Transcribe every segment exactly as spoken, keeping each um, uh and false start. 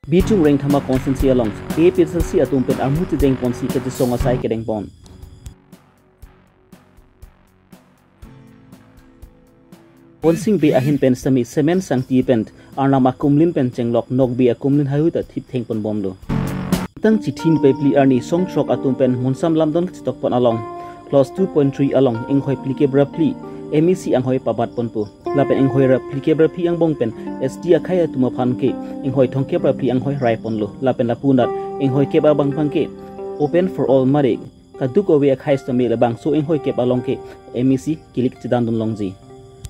Bithung Rengthama constituency along A P H L C atum pen armu chedeng ponsi kachesong asai kedeng pon. Ponsing Bey ahin pen sitame cement sangti pen arnam akumlin pen chenglok nokbe akumlin haihui ta thip theng pon bomlo. Tang chithi niphai phli arni song throk atum pen monsam lamdon kachetok pon along clause two point three along inghoi phlikep ra phli M A C anghoi pabat ponpo. Lapen inghoi ra phlikep ra phli angbong pen S T akhei atum aphan ke inghoi thomkep ra phli anghoi rai ponlo. Lapen lapu anat inghoi kep abang abang ke open for all mare kaduk ove akhei sitame labangso inghoi kep along ke M A C kilik chedandun longji.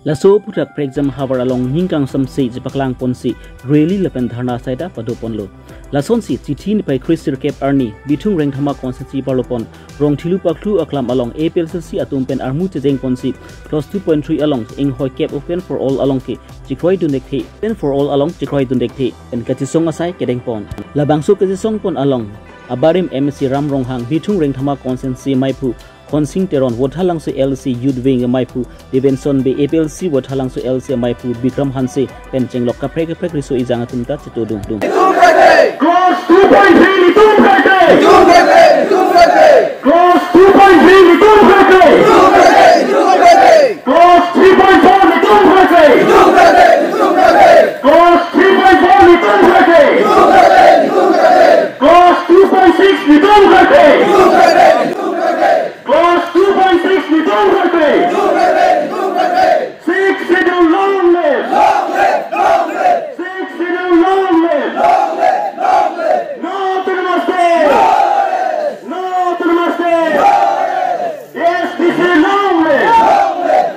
Laso aphuthak prekjam havar along ning kangsam se chepaklang ponsi rally lapen dharna asai ta pado ponlo. Lasonsi chithi niphai kre sirkep arni Bithung Rengthama constituency parlo pon Rongthelu Paklu aklam along A P H L C atum pen armu chedeng ponsi clause two point three along inghoi kep open for all along ke chikroi dun dekthe, open for all along chikroi dun dekthe pen kachesong asai kedeng pon. Labangso kachesong pon along abarim M A C Ram Ronghang, Bithung Rengthama constituency maiphu Khonsing Teron, Vothatlangso L C Youth Wing maiphu Devenson Bey, A P H L C Vothatlangso L C maiphu Bikram Hanse pen chenglok kaprek kaprek riso ejang atum ta chetodun. Clause two point three nelitum kharke. Clause two point three nelitum kharke. Clause three point four nelitum kharke. Clause three point four nelitum kharke. Clause two point six nelitum kharke. Clause two point six nelitum kharke. Sixth Schedule long live. Sixth Schedule long live. No autonomous state. No autonomous state. A S D C long live.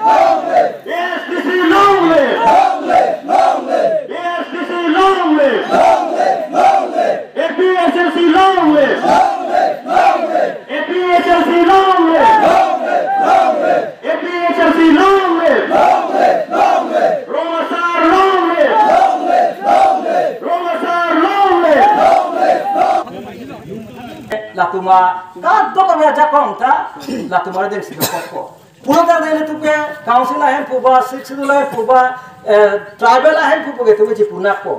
A S D C long live. A S D C long live. A P H L C long live. A P H L C long live. A P H L C long live. Rong Asar long live. Rong Asar long live. Latum a kadokave ajakong ta latum arideng si dokokpo. Pulo tangte nelitum ke council ahemphu ba, Sixth Schedule ahemphu ba, eh, tribal ahemphu pu ke itum ke chipu nangpo.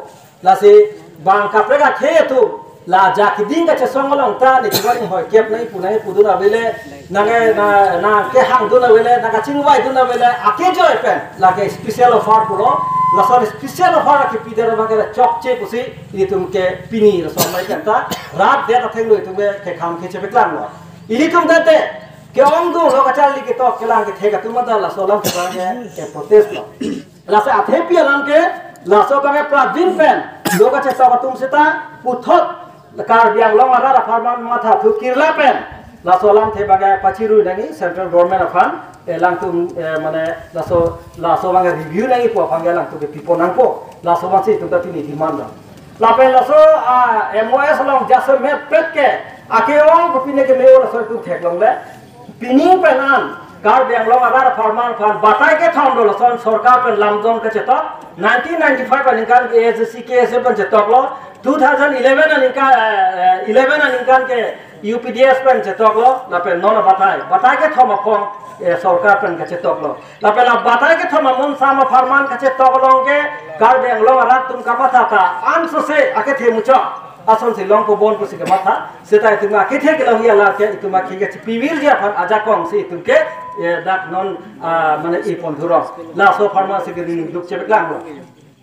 Lasi bang kaprek akhei atum la ja keding kachesong along ta nelitum inghoi kep nangpu nangpudun avele, nang, na, nangkehangdun avele, nangkachingvaidun avele, akejoy pen lake special offer pulo. Lason special offer akepi der abang ke la chokche pusi nelitum ke pini lason mai pen ta rat det athengno itum ke kekhang kechepeklanglo. Ilitum tangte ke-ongdung lo kacharli ketok kelang kethek atum ta laso alam ke abang ke protest lo. Laso athepi alam ke laso abang ke prabin pen lo kachetok atum seta puthot Karbi Anglong arat apharman mathathu kirla pen laso alamthe abang ke pachirui nangji central government aphan, eh, alangtum, eh, mane laso, laso abang ke review nangji pu aphan ke alangtum ke pipon nangpo. Laso abangsi itum ta pini demand lo. Lapen laso, ah, M O S along jasemet pet ke ake-ong kopine keme-o laso itum theklongle. Pining pen an Karbi Anglong arat apharman aphan batai kethom do lason sorkar pen lamdon kachetok. Nineteen ninety-five aningkan ke A S D C K S A pen chetoklo. Two thousand eleven aningkan, eh, eh, eleven aningkan ke U P D S pen chetoklo. Lapen non batai, batai kethom aphong, eh, sorkar pen kachetoklo. Lapen la batai kethom amonsam apharman kachetok along ke Karbi Anglong arat atum kamatha ta ansose akethe muchot asonsi longpo bon pusi kamatha. Seta itum akethe kelongji alar ke itum akhei kachipivirji aphan ajakong si itum ke, eh, dak non, ah, mane ipon thurong. Laso apharman si ke ning duk chepeklanglo.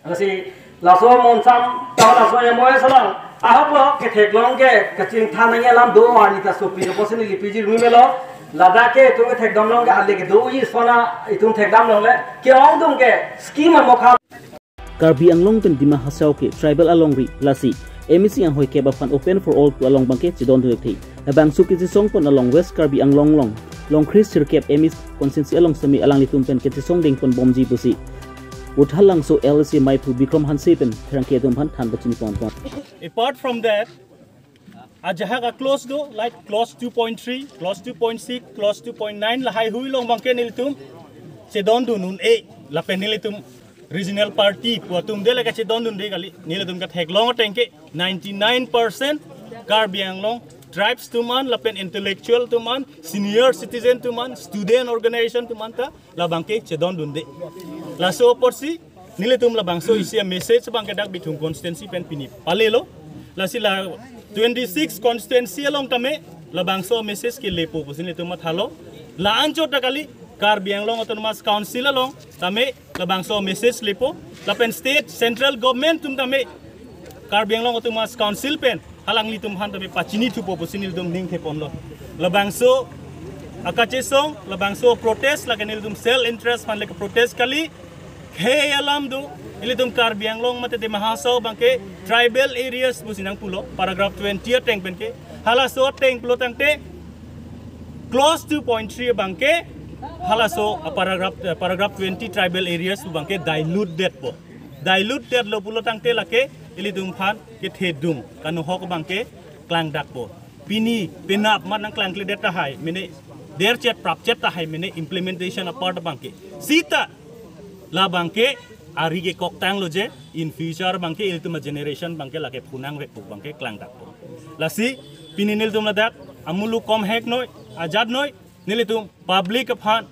Lasi laso monsam ta laso M O S along ahok lo ketheklong ke kachingthan nangji alam do arni ta sopi lo pusi neli piji rui melo. Ladak ke itum kethekdam long ke ale kedoji sona itum thekdam longle. Ke-ongdung ke scheme amokha. Karbi Anglong pen Dima Hasao ke tribal alongri lasi M A C anghoi kep aphan open for all pu along abang ke chedondun dekthe. Labangso kachesong pon along West Karbi Anglong along, long kre sirkep M A C constituency along sitame alanglitum pen kachesong dengpon bomji pusi Vothatlangso L C maiphu Bikram Hanse pen pherangke atum aphan than pachini pon pon. Apart from that, ajahak a-clause do, like clause two point three, clause two point six, clause two point nine lahai hui along abang ke nelitum chedondun un-e, lapen nelitum regional party pu atum de lake chedondunde kali. Nelitum ketheklong ateng ke ninety-nine percent Karbi Anglong tribes atum an lapen intellectual atum an, senior citizen atum an, student organization atum an ta labang ke chedondunde. Laso apotsi nelitum labangso isi a-message abang ke dak Bithung constituency pen pini palelo. Lasi la twenty-six constituency along tame labangso message ke lepo pusi nelitum mathalo. La anchot ta kali, Karbi Anglong Autonomous Council along tame labangso message lepo. Lapen state, central government atum tame Karbi Anglong Autonomous Council pen alanglitum aphan tame pachini thupo pusi nelitum ning theponlo. Labangso akachesong, labangso protest lake nelitum self interest aphan lake protest kali. Khei alam do, ilitum Karbi Anglong mate Dima Hasao abangke tribal areas pusi nangpulo, paragraph twenty ateng penke. Halaso ateng pulo tangte clause two point three abangke, halaso a paragraph, eh, paragraph twenty tribal areas abangke dilute detpo. Dilute detlo pulo tangte lake ilitum aphan kethedung, kanu ahok abangke klangdakpo. Pini penap mat nangklangkledet tahai mene, derchet prapchet tahai mene implementation apart abangke. Sita labangke ari kekoktanglo je in future abangke ilitum a generation abangke lake phunang vekpo abangke klangdakpo. Lasi pini nelitum ladak amuluk komhek noi, ajat noi, nelitum public aphan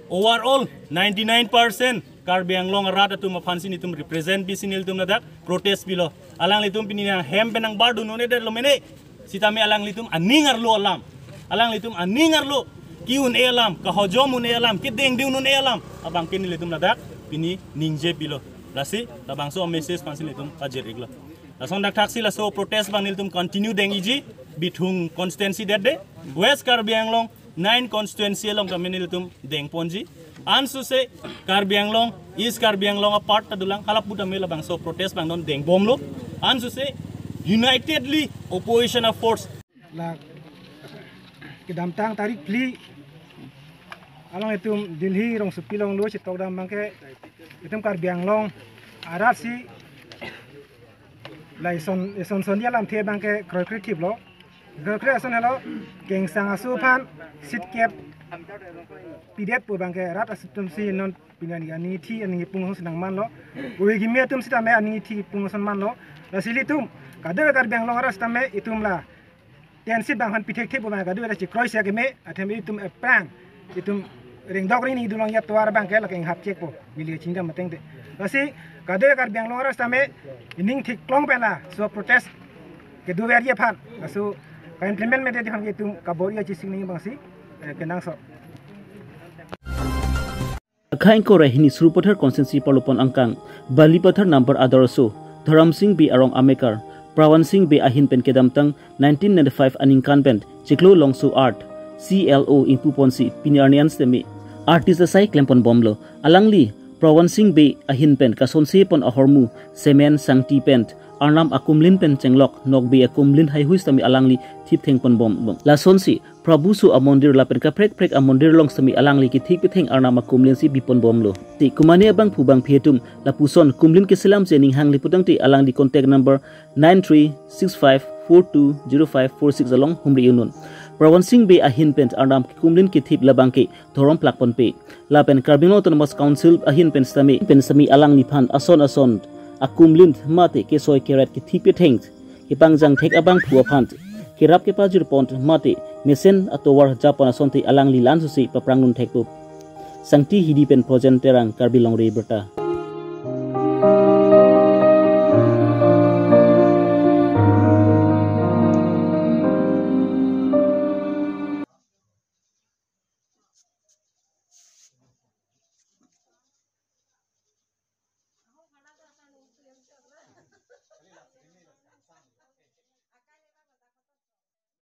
overall ninety-nine percent Karbi Anglong arat atum aphansi nelitum represent bisi nelitum ladak protest pilo. Alanglitum pini nanghem pen nangbardun un-edetlo mene, sitame alanglitum aning arlo alam, alanglitum aning arlo ki-un-e alam, kahojom un-e alam, kedengdeng un-e alam abangke nelitum ladak pini ningje pilo. Lasi labangso message aphansi nelitum pajir-iklo. Lason dak thaksi laso protest abang nelitum continue deng-ikji, Bithung constituency det de, West Karbi Anglong nine constituency along tame nelitum dengponji. Ansose Karbi Anglong, East Karbi Anglong apart ta dolang, halapu tame labangso protest abang non dengbomlo. Ansose unitedly opposition a force. La kedamtang tarik phli along itum Delhi rongsopi along lo chetok dam abangke itum Karbi Anglong arat si la ison, ison son dia lamthe abangke kroikre thiplo. Kroikre ason helo, kengsang aso aphan seat kep pidetpo abangke rat aso atumsi non pini aning, aning ithi aning ipung ason si nangmanlo. Ove kimi atum sitame aning ithi ipung ason manlo. Lasi ilitum kadokave Karbi Anglong arat sitame itum la ten seat abang aphan pithekthe pu abang kadokave ta chekroisi akeme, athe itum aphrang itum ringdok ringni dulong ya tovar abangke lake inghap chekpo, neli kachingdam ateng te. Lasi kadokave Karbi Anglong arat sitame ining thik klong pen laso protest kedoverji aphan, laso ka-implement medet aphan ke itum kabor-i achesik nangji abangsi, eh, kenangsot. Akhai ingkoi ra hini Sarupathar constituency parlopon angkang Balipathar number ador aso Dharamsing Bey arong amekar Prawansing Bey ahin pen kedamtang nineteen ninety-five aningkan pen chiklo longso art C L O ingpuponsi pini arni an sitame artist asai klemponbomlo. Alangli Prawansing Bey ahin pen kasonsepon ahormu semen, sangti pen arnam akumlin pen chenglok, nokbe akumlin haihui sitame alangli thipthengponbomlo. Lasonsi Prabhu Su amondir lapen kaprek prek amondir along sitame alangli kethipetheng arnam akumlinsi biponbomlo. Te kumane abangphu bangphi atum lapuson kumlin keselamsi aning hangli putangte alangli contact number nine three six five four two zero five four six along humri un-un. Prawansing Bey ahin pen arnam kumlin kethip labangke dhorom plakponpe. Lapen Karbi Anglong Autonomous Council ahin pen sitame, pen sitame alangliphan ason ason akumlin mate kesoi keret kethipetheng kepangjang thek abangphu aphan kerap kepajirpon mate mesen atovar japon asonte alangli lansose paprangnun thekpo. Sangti Hidi pen Projen Terang, Karbi Longri Abirta.